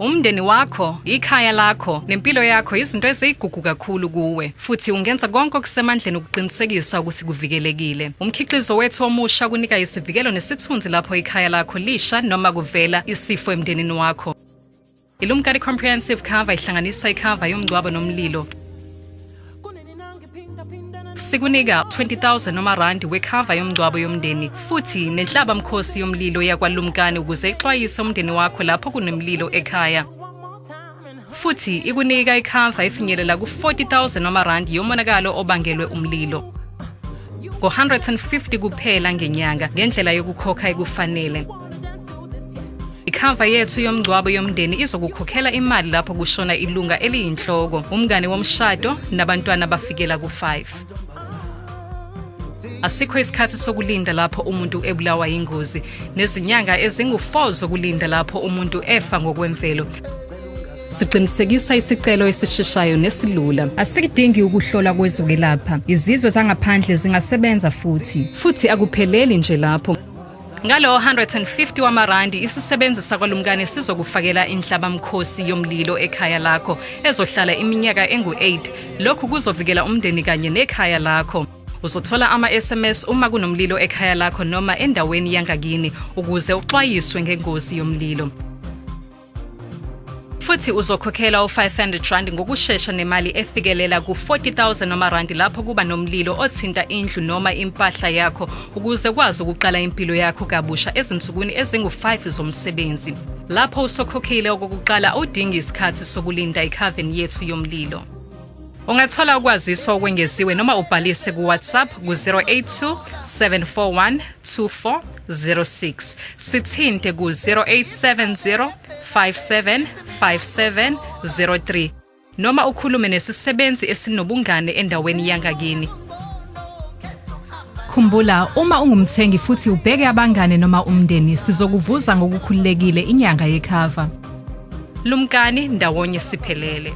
Umndeni wakho, ikhaya lakho, nempilo yakho izinto eziyigugu kakhulu kuwe, futhi ungenza konke okusemandleni ukuqinisekisa ukuthi kuvikelekile. Umkhiqizo wethu omusha kunika isivikelo nesithunzi lapho ikhaya lakho lisha noma kuvela isifo emndenini wakho. Ilumkani Comprehensive Cover ihlanganisa ikhava yomngcwabo nomlilo. Sikunika 20,000 wamarandi wekhava yomngcwabo yomndeni futhi nenhlabamkhosi yomlilo yakwaLumkani ukuze ixwayise umndeni wakho lapho kunemlilo ekhaya. Futhi ikunika ikhava efinyelela ku-40,000 wamarandi yomonakalo obangelwe umlilo. Ngo-150 kuphela ngenyanga ngendlela yokukhokha ekufanele. Ikhava yethu yomngcwabo yomndeni izokukhokhela imali lapho kushona ilunga eliyinhloko, umngane womshado nabantwana abafikela ku-5. Asikho isikhathi sokulinda lapho umuntu ebulawa yingozi, nezinyanga ezingu-4 zokulinda lapho umuntu efa ngokwemvelo. Siqinisekisa isicelo esisheshayo nesilula. Asikudingi ukuhlolwa kwezokwelapha. Izizwe zangaphandle zingasebenza futhi. Futhi akupheleli nje lapho. Ngalo 150 wamarandi isisebenzi sakwaLumkani sizokufakela inhlabamkhosi yomlilo ekhaya lakho ezohlala iminyaka engu-8. Lokhu kuzovikela umndeni kanye nekhaya lakho. Uzothola ama-SMS uma kunomlilo ekhaya lakho noma endaweni yangakini ukuze uxwayiswe ngengozi yomlilo. Futhi uzokhokhela u-500 rand ngokushesha nemali efikelela ku-40,000 wamarandi lapho kuba nomlilo othinta indlu noma impahla yakho ukuze kwazi ukuqala impilo yakho kabusha ezinsukwini ezingu-5 zomsebenzi. Lapho usokhokhile okokuqala awudingi isikhathi sokulinda ikhaveni yethu yomlilo. Ungathola ukwaziswa okwengeziwe noma ubhalise ku-WhatsApp ku-082 741 2406. Sithinte ku-0870 575703 noma ukhulume nesisebenzi esinobungane endaweni yangakini. Khumbula, uma ungumthengi futhi ubheke abangane noma umndeni, sizokuvuza ngokukhululekile inyanga yekhava. Lumkani ndawonye siphelele.